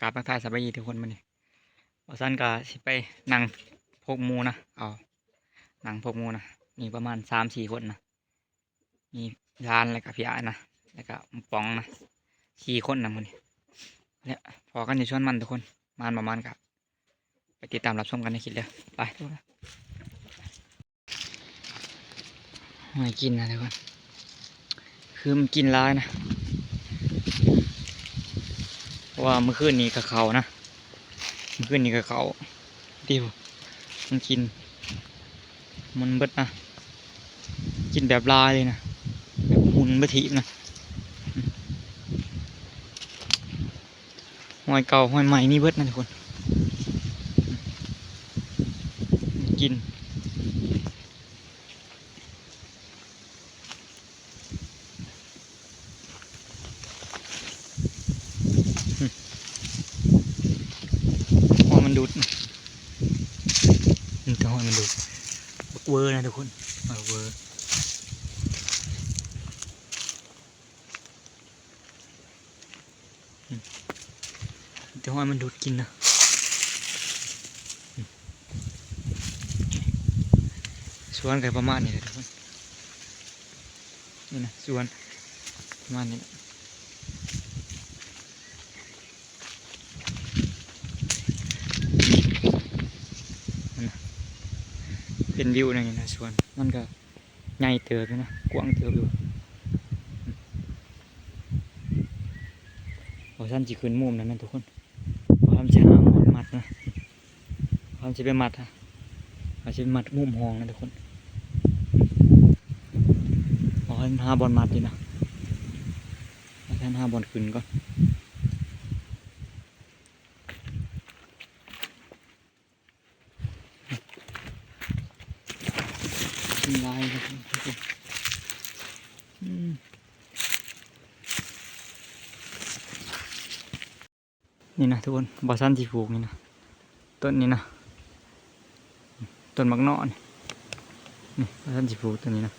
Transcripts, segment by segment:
ບທັກທາຍສະບາຍດີທຸກຄົນ. ມື້ນີ້ບ່າວສັນກະຊິໄປນັ່ງພົກໝູ່ນະ ເອົາ ນັ່ງພົກໝູ່ນະ ມີປະມານສາມສີ່ຄົນນະ ມີຫຼານ ແລ້ວກະພີ່ອ້າຍນະ ແລ້ວກະປອງນະ ສີ່ຄົນນະມື້ນີ້. ແລ້ວພໍ້ກັນຢູ່ສວນມັນທຸກຄົນ ມານບໍ່ມານກະໄປຕິດຕາມຮັບຊົມກັນໃນຄລິບເດີ ໄປ. ຫອຍກິນນະທຸກຄົນ ຄືມັນກິນຫຼາຍນະ ເພາະວ່າມື້ຄືນນີ້ກະເຂົ້ານະ ມື້ຄືນນີ້ກະເຂົ້າ ຕິວ ມັນກິນ ມັນເບິດນະ ກິນແບບຫຼາຍເລີຍນະ ແບບຫຸ່ນເບິດຖີບນະ. ຫອຍເກົ່າຫອຍໃໝ່ມີເບິດນະທຸກຄົນ ກິນ ຫອຍມັນດູດ ມີແຕ່ຫອຍມັນດູດ ບັກເວີນະທຸກຄົນ ບັກເວີ. ອືມ ແຕ່ວ່າມັນດູດກິນນະ ອືມ ສວນກໍປະມານນີ້ແຫຼະທຸກຄົນ ນີ້ນະ ສວນປະມານນີ້ແຫຼະ ນັ້ນນະ ເປັນວິວແນວນີ້ນະ ສວນມັນກໍ ໃຫຍ່ເຕີບຢູ່ນະ ກວ້າງເຕີບຢູ່. ບ່າວສັນຊິຂຶ້ນມຸມນັ້ນນະທຸກຄົນ ບ່າວສັນຊິຫາໝອນມັດນະ ບ່າວສັນຊິໄປມັດ ເຮົາຊິໄປມັດມຸມຫ້ອງນະທຸກຄົນ ບ່າວສັນຫາບ່ອນມັດຢູ່ນະ ບ່າວສັນຫາບ່ອນຂຶ້ນກ່ອນ. ກິນຫຼາຍເລີຍທຸກຄົນ ອືມ ນີ້ນະທຸກຄົນ ບ່າວສັນຊິປູກນີ້ນະ ຕົ້ນນີ້ນະ ຕົ້ນໝາກເນາະນີ້ ນີ້ບ່າວສັນຊິປູກຕົ້ນນີ້ນະ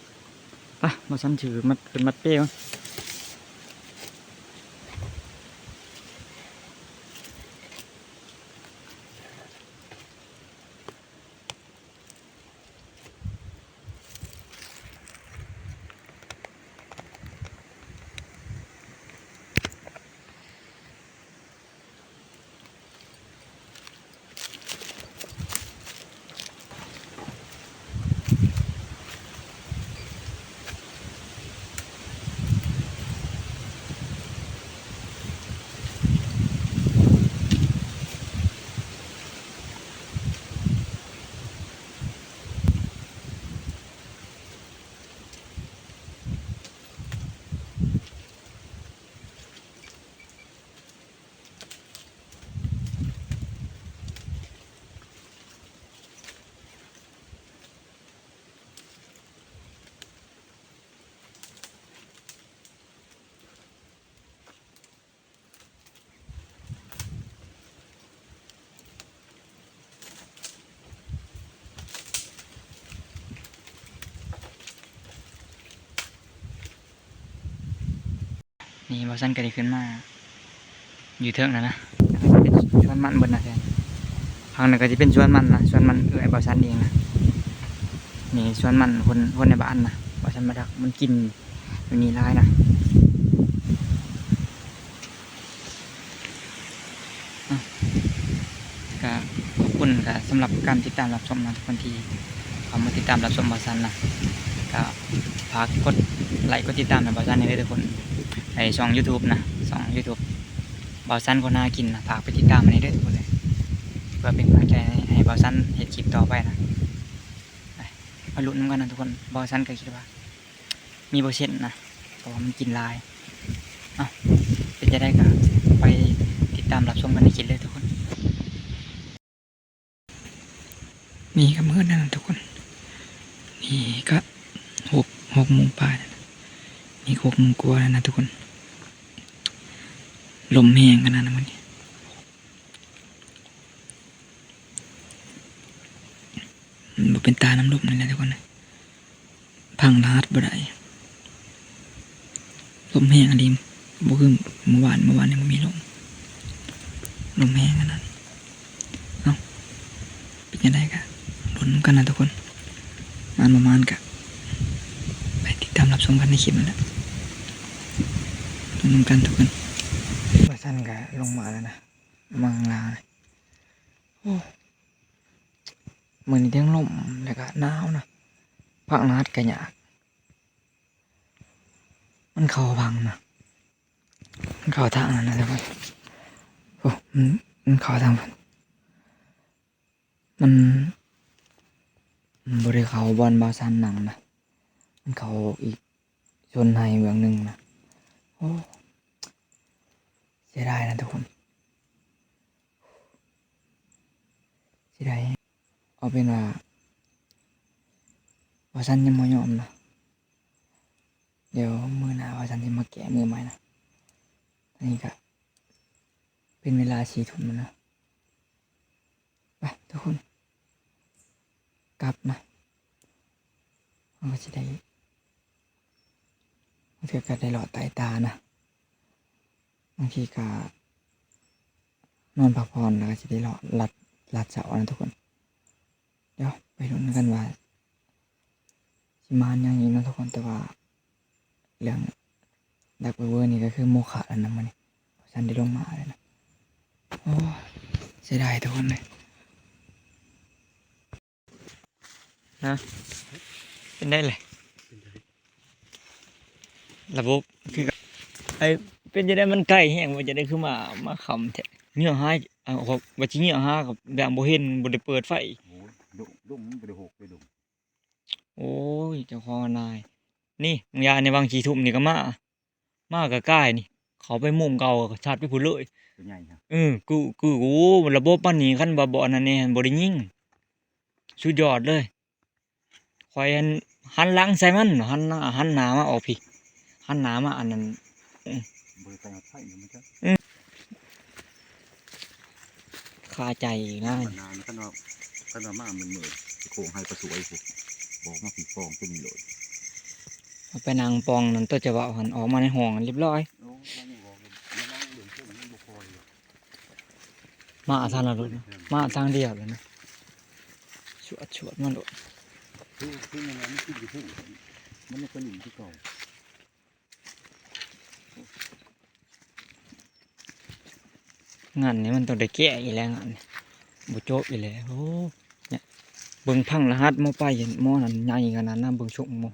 ໄປ ບ່າວສັນຊິຂຶ້ນມັດ ຂຶ້ນມັດເປ້ກ່ອນ. ນີ້ ບ່າວສັນກໍໄດ້ຂຶ້ນມາຢູ່ເທິງແລ້ວນະ ເປັນສວນມັນເບິດນະ ທາງນັ້ນກໍຊິເປັນສວນມັນນະ ສວນມັນເອື້ອຍບ່າວສັນເອງນະ ນີ້ສວນມັນຄົນ ຄົນໃນບ້ານນະ ບ່າວສັນມາດັກມັນກິນ ຢູ່ນີ້ຫຼາຍນະ ອ່ະ ກະຂອບຄຸນກະສຳລັບການຕິດຕາມຮັບຊົມນະ ທຸກຄົນທີ່ເຂົ້າມາຕິດຕາມຮັບຊົມບ່າວສັນນະ ກະຝາກກົດໄລກ໌ ກົດຕິດຕາມໃຫ້ບ່າວສັນແດ່ເດີທຸກຄົນ ໃນຊ່ອງຢູທູບນະ ຊ່ອງຢູທູບບ່າວສັນຄົນຫາກິນນະ ຝາກໄປຕິດຕາມໃຫ້ແດ່ເດີທຸກຄົນເດີ ເພື່ອເປັນກຳລັງໃຈໃຫ້ ໃຫ້ບ່າວສັນເຮັດຄລິບຕໍ່ໄປນະ ໄປ ມາລຸ້ນນຳກັນນະທຸກຄົນ ບ່າວສັນກໍຄິດວ່າ ມີເປີເຊັນນະ ເພາະວ່າມັນກິນຫຼາຍ. ເອົ້າ ເປັນຈັ່ງໃດກໍໄປຕິດຕາມຮັບຊົມກັນໃນຄລິບເລີຍທຸກຄົນ. ນີ້ກໍມືດແລ້ວນະທຸກຄົນ ນີ້ກໍຫົກ ຫົກໂມງປາຍແລ້ວນະ ນີ້ຫົກໂມງກວ່າແລ້ວນະທຸກຄົນ ລົມແຮງຂະໜາດນັ້ນມື້ນີ້. ມັນບໍ່ເປັນຕານຳລົມນີ້ແຫຼະທຸກຄົນ ພັງລະຫັດບໍ່ໄດ້ ລົມແຮງອີ່ຫຼີ ບໍ່ຄືມື້ວານ ມື້ວານນີ້ບໍ່ມີລົມ. ລົມແຮງຂະໜາດ ເອົ້າ ເປັນຈັ່ງໃດກະລຸ້ນນຳກັນນະທຸກຄົນ ມານບໍ່ມານກະໄປຕິດຕາມຮັບຊົມກັນໃນຄລິບນັ້ນແຫຼະ ລຸ້ນນຳກັນທຸກຄົນ. ວ່າຊັ້ນກະລົງມາແລ້ວນະ ມາຂ້າງລ່າງ ໂອ້ ມື້ນີ້ທັງລົມ ແລ້ວກະໜາວນະ ພັກນະຮັດກະຍາກ ມັນເຂົ້າພັງນະ ມັນເຂົ້າທາງນັ້ນນະທຸກຄົນ ໂອ້ ມັນ ມັນເຂົ້າທາງພຸ້ນ ມັນ ມັນບໍ່ໄດ້ເຂົ້າບ່ອນບ່າວສັນນັ່ງນະ ມັນເຂົ້າອີກ ຊົນໄຮ່ເບື້ອງໜຶ່ງນະ ໂອ້ ເສຍດາຍນະທຸກຄົນ ເສຍດາຍ. ເອົາເປັນວ່າ ວ່າສັນຍັງບໍ່ຍອມນະ ດຽວມື້ໜ້າວ່າສັນຊິມາແກ້ມືໃໝ່ນະ ອັນນີ້ກະເປັນເວລາສີ່ທຸ່ມແລ້ວນະ. ໄປທຸກຄົນ ກັບນະ ເຮົາກໍຊິໄດ້ ບາງເທື່ອກໍໄດ້ເລາະໄຕ່ຕານະ ບາງທີກໍນອນພັກຜ່ອນ ແລ້ວກໍຊິໄດ້ເລາະລັດ ລັດເຊົ້ານະທຸກຄົນ. ດຽວໄປລຸ້ນກັນວ່າຊິມາຫຍັງອີກເນາະທຸກຄົນ ແຕ່ວ່າເລື່ອງດັກເວີເວີນີ້ກໍຄືໂມຄະແລ້ວນະມື້ນີ້ ບໍ່ທັນໄດ້ລົງມາເລີຍນະ. ໂອ້ ເສຍດາຍທຸກຄົນເອີຍ. ຮະ ເປັນໄດແຫຼະ ລະບົບຄື ໄອ້ ເປັນຈັ່ງໃດ ມັນໃກ້ແຮງບໍ່ ຈັ່ງໃດຄືມາ ມາຄ່ຳແທ້ ເຫຍື້ອຫາ ເອົາ ວ່າຊິເຫຍື້ອຫາກໍຢ່າງບໍ່ເຫັນ ບໍ່ໄດ້ເປີດໄຟ. ໂອ້ຍ ດົງ ດົງມັນບໍ່ໄດ້ຫົກເດ້ດົງ. ໂອ້ຍ ເຈົ້າຂອງນາຍ ນີ້ ບາງຢ່າງໃນຫວ່າງສີ່ທຸ່ມນີ້ກໍມາ ມາກະກາຍນີ້ ເຂົ້າໄປມຸມເກົ່າ ຊັດໄປພຸ້ນເລີຍ ຕົວໃຫຍ່ ເອີ ຄື ຄື ໂອ້ ລະບົບມັນນີ້ ຄັນວ່າບໍ່ອັນນັ້ນແດ່ ບໍ່ໄດ້ຍິງ ສຸດຍອດເລີຍ. ຂ້ອຍຫັ້ນ ຫັນຫຼັງໃສ່ມັນ ຫັນ ຫັນໜ້າມາອອກພີ້ ຫັນໜ້າມາອັນນັ້ນ ບໍ່ໄດ້ໄປຫາໃຜນຳມັນຈ້ະ ອື ຄາໃຈອີກນະ ບັນນານະ ຄັນວ່າ ຄັນວ່າມາມືດໆ ໂຄ້ງໄຮປາສວຍພຸ້ນ ອອກມາປີກອງເປັນໂລດ ໄປນັ່ງປ່ອງນັ້ນ ຕົວຈະເວົ້າຫັ້ນ ອອກມາໃນຫ້ອງຫັ້ນລຽບຮ້ອຍ. ໂອ້ ມັນຍັງອອກຢູ່ ລະວັງເບິ່ງເທິງມັນບໍ່ຄ່ອຍຢູ່ ມາທາງນັ້ນໂລດ ມາທາງດຽວເລີຍນະ ຊວດໆ ມາໂລດ ຄື ຄືມັນ ມັນຄືຢູ່ເທິງ ມັນຍັງໄປຫຼິ້ນຄືເກົ່າ. ງານນີ້ມັນຕ້ອງໄດ້ແກ້ອີກແລ້ວ ງານນີ້ບໍ່ຈົບອີກແລ້ວ. ໂອ້ ເບິ່ງພັງລະຫັດໝໍໄປ ໝໍນັ້ນໃຫຍ່ຂະໜາດນັ້ນ ເບິ່ງຊົງໝໍ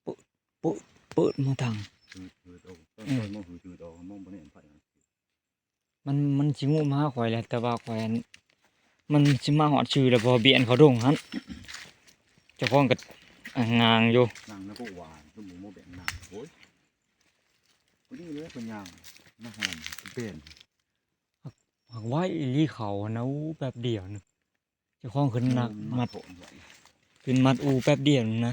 ເປີດ ເປີດ ເປີດໝໍທາງ ອືມ ມັນ ມັນຊິງຸມຫາຂ້ອຍແຫຼະ ແຕ່ວ່າຂ້ອຍ ມັນຊິມາຮອດຊື່ແລ້ວ ບໍ່ ບຽນເຂົ້າດົງຫັ້ນ ເຈົ້າຂອງກໍ ອ່າ ງາງຢູ່ ນັ່ງນະບໍ່ວ່າ ຄືໝູບໍ່ແບ່ງນັ່ງ ໂອ້ຍ ພໍດີເລີຍເພິ່ນຍ່າງມາຫອມເປັນ ຫາກ ຫາກໄວອີ່ຫຼີເຂົາຫັ້ນນະ ໂອ້ ແປັບດຽວໜຶ່ງ ເຈົ້າຂອງຂຶ້ນໜັກ ອືມ ມັດ ຂຶ້ນມັດອູແປັບດຽວໜຶ່ງນະ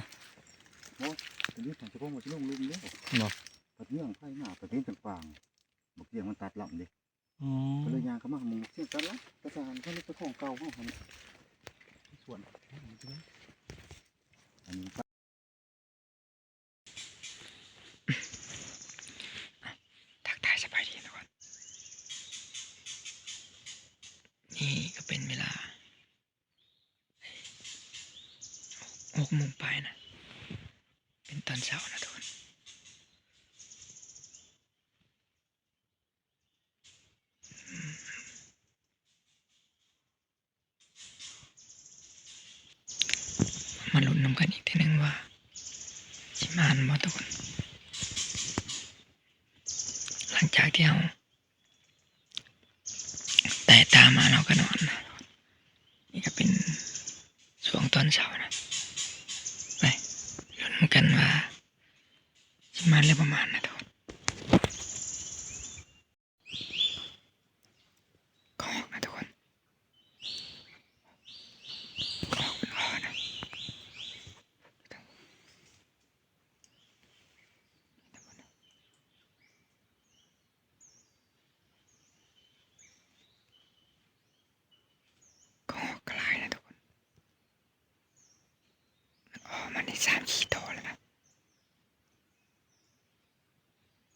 ໂອ້ຍ ຕອນນີ້ເຈົ້າຂອງວ່າຊິລົງຫຼຸມເດ້ ບໍ່ ພັດເຫຍື້ອງໄຟມາ ປະເທດກາງ ບັກເຫຍື້ອງມັນຕັດລຳເດ້. ອໍ ກໍເລີຍຍ່າງເຂົ້າມາໝູ່ສຽງກັນລະ ປະສານເຂົາເລີຍໄປຂອງເກົ່າເຮົາຫັ້ນ ສວນ ອັນນີ້ ທັກທາຍສະບາຍດີທຸກຄົນ ນີ້ກໍເປັນເວລາ ຫົກໂມງປາຍນະ ເປັນຕອນເຊົ້ານະທຸກຄົນ. ມາລຸ້ນນຳກັນອີກເທື່ອໜຶ່ງວ່າຊິມານບໍ່ທຸກຄົນ ຫຼັງຈາກທີ່ເຮົາ ແຕ່ຕາມາເຮົາກໍນອນ ນີ້ກໍເປັນຊ່ວງຕອນເຊົ້ານະ ໄປ ລຸ້ນນຳກັນວ່າຊິມານຫຼືບໍ່ມານນະທຸກຄົນ. ກໍອອກນະທຸກຄົນ ກໍອອກເປັນອໍນະ. ກໍອອກກະຫຼາຍນະທຸກຄົນ ມັນອອກມາໄດ້ສາມສີ່ໂຕແລ້ວນະ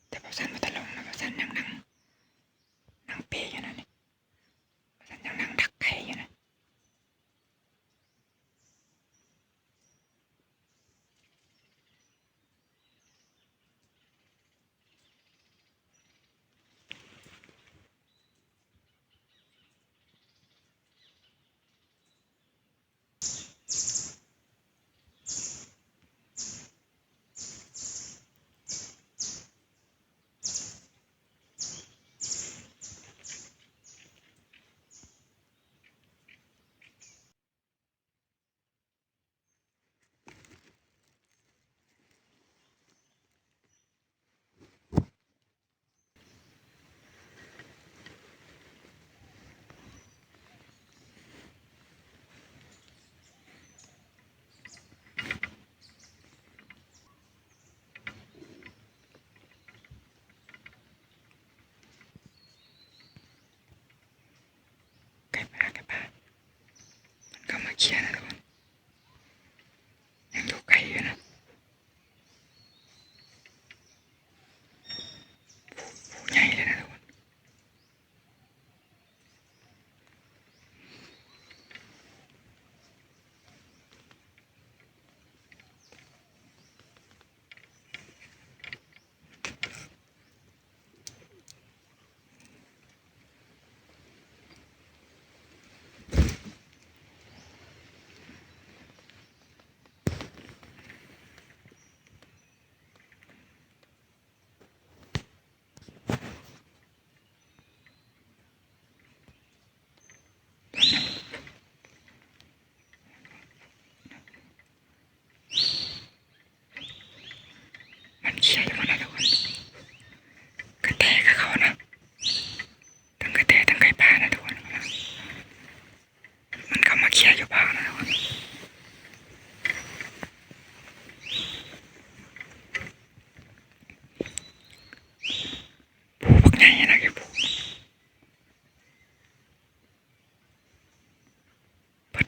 ແຕ່ບ່າວສັນບໍ່ທັນລົງນະ ບ່າວສັນຍັງນັ່ງ ນັ່ງເປຢູ່ນັ້ນນີ້.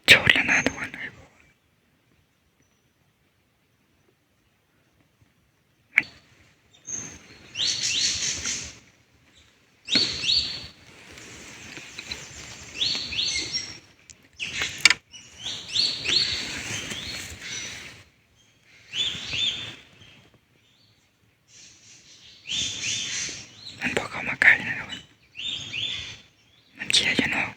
ໂຈດແລ້ວນະທຸກຄົນ. ມັນບໍ່ເຂົ້າມາໃກ້ນະທຸກຄົນ ມັນເຄຍຢູ່ນອກ.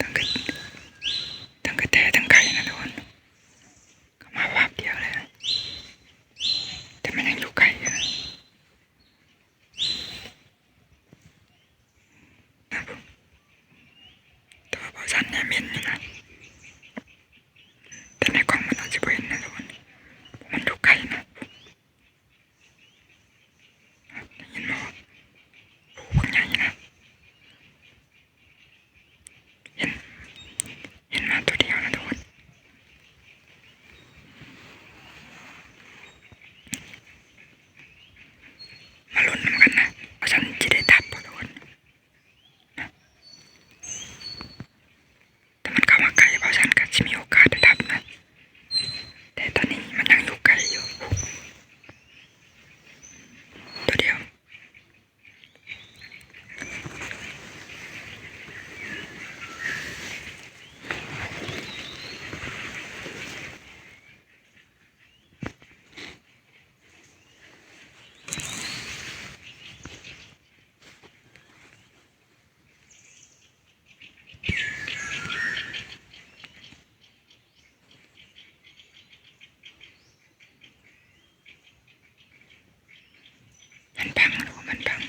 ທັງກະ ທັງກະແຕທັງໄກ່ນະທຸກຄົນ ເຂົ້າມາວາບດຽວເລີຍ ແຕ່ມັນຍັງຢູ່ໄກຢູ່ນະ. ແຕ່ວ່າບ່າວສັນແນມເຫັນຢູ່ນະ ແຕ່ໃນກ້ອງມັນອາດຈະບໍ່ເຫັນນະທຸກຄົນ ເພາະມັນຢູ່ໄກນະ. ໄດ້ຍິນບໍ່? ໂອ້ ບັກໃຫຍ່ນະ ເຫັນ ເຫັນມາໂຕດຽວນະທຸກຄົນ. ມາລຸ້ນນຳກັນນະ ວ່າສັນຊິໄດ້ດັບບໍ່ທຸກຄົນ. ຖ້າມັນເຂົ້າມາໃກ້ ບ່າວສັນກໍຊິມີໂອກາດໄດ້ດັບນະ ແຕ່ຕອນນີ້ມັນຍັງຢູ່ໄກຢູ່ ໂຕດຽວ. ມັນບັງ ມັນບັງ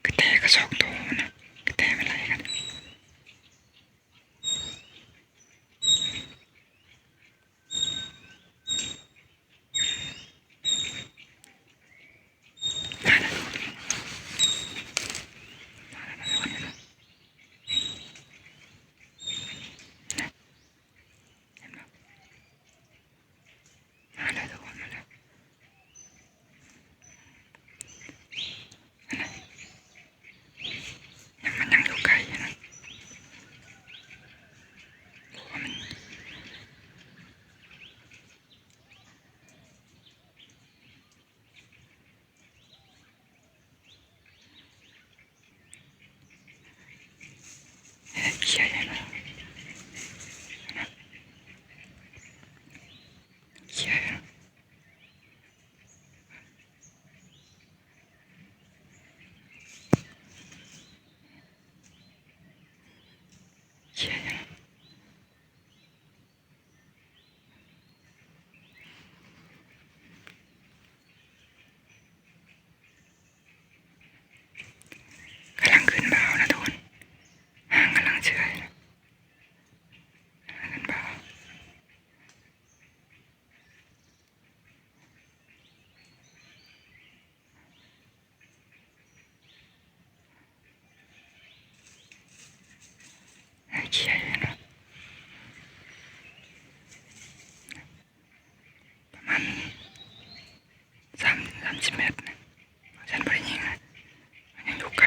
ກະແຕກະສອງໂຕນະ ກະແຕມັນໄລ່ກັນ. ມາແລ້ວທຸກຄົນ ມາແລ້ວ ມັນຍັງຢູ່ໄກຢູ່ນະ ເພາະວ່າມັນ ເຄຍຢູ່ນະ ເຄຍຢູ່ນະ. ກຳລັງຂຶ້ນບ່າວນະທຸກຄົນ ຫາງກຳລັງເຊື່ອຍ ຫາງຂຶ້ນບ່າວ. ເຄຍຢູ່ນະ ປະມານສາມ ສາມສິບແມັດນະ ບໍ່ທັນ ບໍ່ໄດ້ຍິງນະ ມັນຍັງຢູ່ໄກ.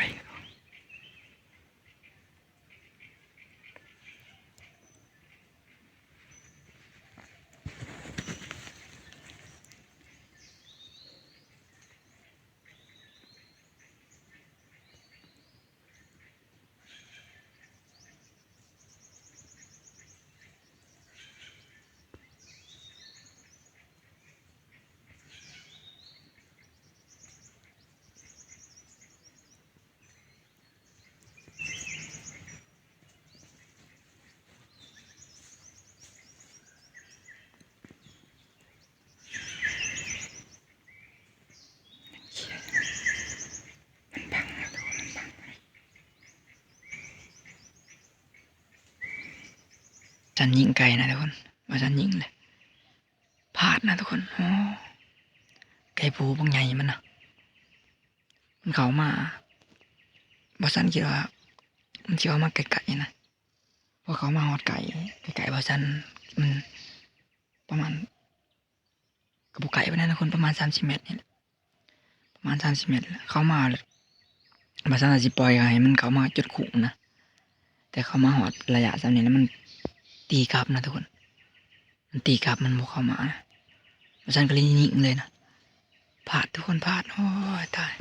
ມັນບັງນະທຸກຄົນ ມັນບັງ. ສັນຍິງໄກນະທຸກຄົນ ວ່າສັນຍິງເລີຍ ພາດນະທຸກຄົນ. ໂອ້ ໄກ່ພູບັກໃຫຍ່ມັນນະ ມັນເຂົ້າມາ ບ່າວສັນຄິດວ່າມັນຊິເຂົ້າມາໃກ້ໆນະ. ພໍເຂົ້າມາຮອດໃກ້ ໃກ້ໆ ບ່າວສັນ ມັນປະມານ ກໍບໍ່ໄກປານໃດນະທຸກຄົນ ປະມານສາມສິບແມັດນີ້ແຫຼະ ປະມານສາມສິບແມັດ ເຂົ້າມາແລ້ວ ບ່າວສັນວ່າຊິປ່ອຍໃຫ້ມັນເຂົ້າມາຈຸດຄຸນນະ ແຕ່ເຂົ້າມາຮອດໄລຍະສ່ຳນີ້ແລ້ວ ມັນຕີກັບນະທຸກຄົນ ມັນຕີກັບ ມັນບໍ່ເຂົ້າມານະ ບ່າວສັນກໍເລີຍຍິງເລີຍນະ ພາດທຸກຄົນ ພາດ ໂອ້ຍ ຕາຍ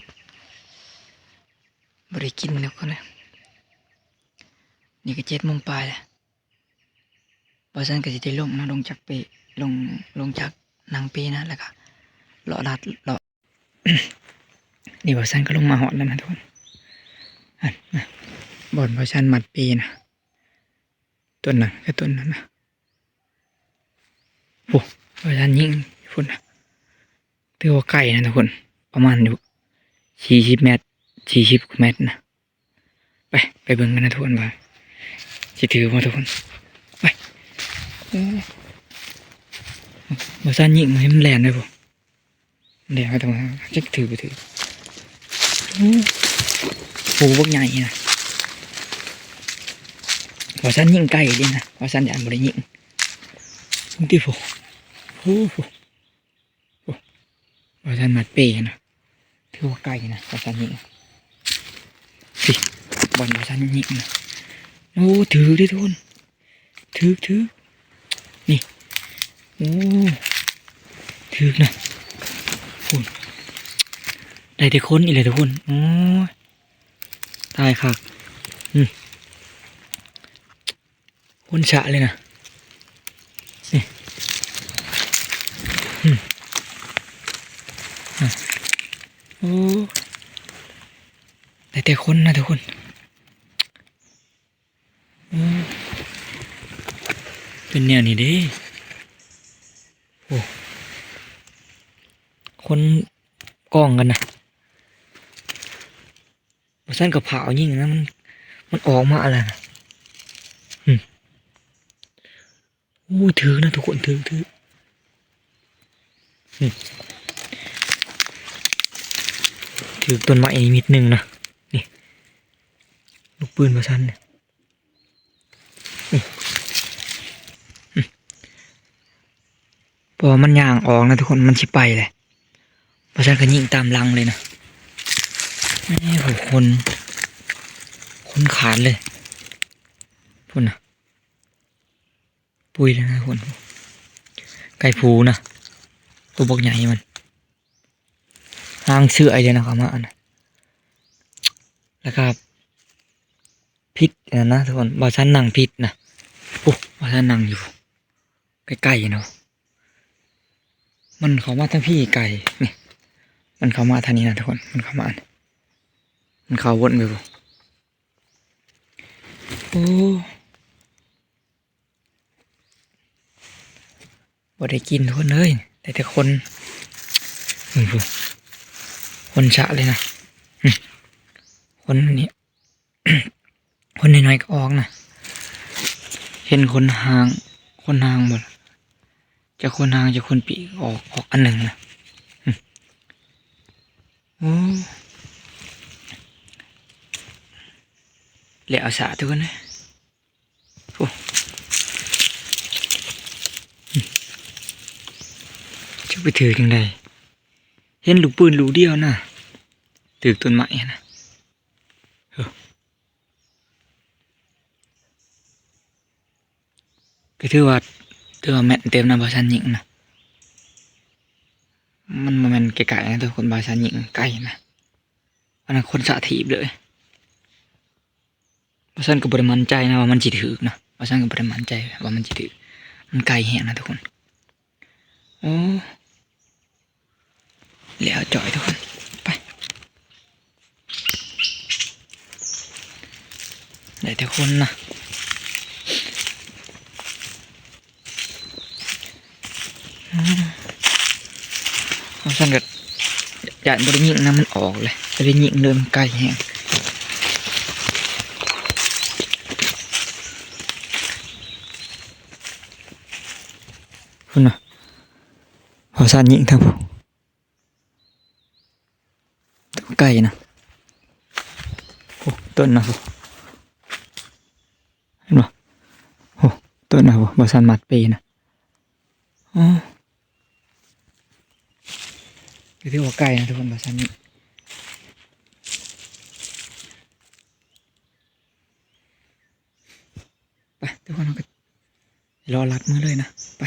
ບໍ່ໄດ້ກິນທຸກຄົນເອີຍ ນີ້ກໍເຈັດໂມງປາຍແລ້ວ. ບ່າວສັນກໍຊິໄດ້ລົງເນາະ ລົງຈາກເປ ລົງ ລົງຈາກນັ່ງເປນະ ແລ້ວກໍເລາະລາດເລາະ ນີ້ບ່າວສັນກໍລົງມາຮອດແລ້ວນະທຸກຄົນ ຫັ້ນນະ ບ່ອນບ່າວສັນມັດເປນະ ຕົ້ນນັ້ນຄືຕົ້ນນັ້ນນະ ໂອ້ ບ່າວສັນຍິງພຸ້ນນະ ຖືວ່າໄກນະທຸກຄົນ ປະມານຢູ່ສີ່ສິບແມັດ ສີ່ສິບກວ່າແມັດນະ. ໄປ ໄປເບິ່ງກັນນະທຸກຄົນວ່າຊິຖືກບໍ່ທຸກຄົນ ໄປ ໂອ້ ບ່າວສັນຍິງໃຫ້ມັນແລ່ນໄດ້ບໍ່ ແລ່ນໄປຕາງນັ້ນ ຈັກຖືກບໍ່ຖືກ ໂອ້ ໂຫ ບັກໃຫຍ່ນະ ບ່າວສັນຍິງໄກເດ້ນະ ບ່າວສັນຢ້ານບໍ່ໄດ້ຍິງ ເບິ່ງຕິ ໂອ້ ໂອ້ ໂອ້ ບ່າວສັນມັດເປນະ ຖືວ່າໄກນະ ບ່າວສັນຍິງ ພິ ບ່ອນບ່າວສັນຍິງນະ ໂອ້ ຖືກເດ້ທຸກຄົນ ຖືກ ຖືກ ນີ້ ໂອ້ ຖືກນະ ພຸ້ນ ໄດ້ແຕ່ຄົນອີກແຫຼະທຸກຄົນ ໂອ້ຍ ຕາຍຄັກ ອື ຄົນຊະເລີຍນະ ນີ້ ອື ໂອ້ ໄດ້ແຕ່ຄົນນະທຸກຄົນ ໂອ້ ເປັນແນວນີ້ເດ້ ໂອ້ ຄົນກອງກັນນະ ບໍ່ຊັ້ນກໍພ້າວຍິງນະ ມັນ ມັນອອກມາແລ້ວນະ ອື ໂອ້ຍ ຖືກນະທຸກຄົນ ຖືກ ຖືກ ນີ້ ຖືກຕົ້ນໄມ້ນີ້ມິດໜຶ່ງນະ ນີ້ ລູກປືນບໍ່ຊັ້ນນີ້ ນີ້ ອື ເພາະວ່າມັນຍ່າງອອກນະທຸກຄົນ ມັນຊິໄປແຫຼະ ບໍ່ຊັ້ນກໍຍິງຕາມຫຼັງເລີຍນະ ນີ້ ໂຫ ຄົນ ຄົນຂາດເລີຍ ພຸ້ນນະ ປຸ້ຍເລີຍນະທຸກຄົນ ໄກ່ພູນະ ຕົວບັກໃຫຍ່ມັນ ຫາງເສື້ອອີກແລ້ວນະ ເຂົ້າມາອັນນະ ແລ້ວກໍຜິດອັນນັ້ນນະທຸກຄົນ ບ່າວສັນນັ່ງຜິດນະ ໂອ້ ບ່າວສັນນັ່ງຢູ່ ໃກ້ໆເນາະ ມັນເຂົ້າມາທາງພີ້ໄກ່ ນີ້ ມັນເຂົ້າມາທາງນີ້ນະທຸກຄົນ ມັນເຂົ້າມາ ມັນເຂົ້າວົນໄປພຸ້ນ ໂອ້ ບໍ່ໄດ້ກິນທຸກຄົນເອີຍ ໄດ້ແຕ່ຄົນ ເບິ່ງພຸ້ນ ຄົນຊະເລີຍນະ ອື ຄົນນີ້ ຄົນນ້ອຍໆກໍອອກນະ ເຫັນຄົນຫ່າງ ຄົນຫ່າງບໍ່ລະ ຈັກຄົນຫ່າງຈັກຄົນປີກ ອອກ ອອກອັນໜຶ່ງນະ ອື ໂອ້ ແລ້ວສາທຸກຄົນເອີຍ ໂອ້ ຈັກໄປຖືກຈັ່ງໃດ ເຫັນລູກປືນລູກດຽວນະ ຖືກຕົ້ນໄມ້ຫັ້ນນະ ເອີ ກໍຖືວ່າ ຖືວ່າແມ່ນເຕັມນະ ບ່າວສັນຍິງນະ ມັນບໍ່ແມ່ນໄກໆນະທຸກຄົນ ບ່າວສັນຍິງໄກນະ ອັນນັ້ນຄົນສະຖີບເລີຍ. ບ່າວສັນກໍບໍ່ໄດ້ໝັ້ນໃຈນະວ່າມັນຊິຖືກນະ ບ່າວສັນກໍບໍ່ໄດ້ໝັ້ນໃຈວ່າມັນຊິຖືກ ມັນໄກແຮງນະທຸກຄົນ ໂອ້ ແລ້ວຈ່ອຍທຸກຄົນ ໄປ ໄດ້ແຕ່ຄົນນະ. ອືມ ເອົາຊັ້ນກໍຢ້ານບໍ່ໄດ້ຍິງນະ ມັນອອກເລີຍ ບໍ່ໄດ້ຍິງເລີຍ ມັນໄກແຮງ. ພຸ້ນນະ ເອົາຊັ້ນຍິງທາງພຸ້ນ. ໄກ່ນະ. ໂອ້ ຕົ້ນນະ ເຫັນບໍ່? ໂອ້ ຕົ້ນນະ ບໍ່ສາມາດເປນະ. ອໍ ກໍຖືວ່າໄກນະທຸກຄົນ ບໍ່ຊັ້ນນີ້ ໄປ ທຸກຄົນ ເຮົາກໍລໍລັດມື້ເລີຍນະ ໄປ.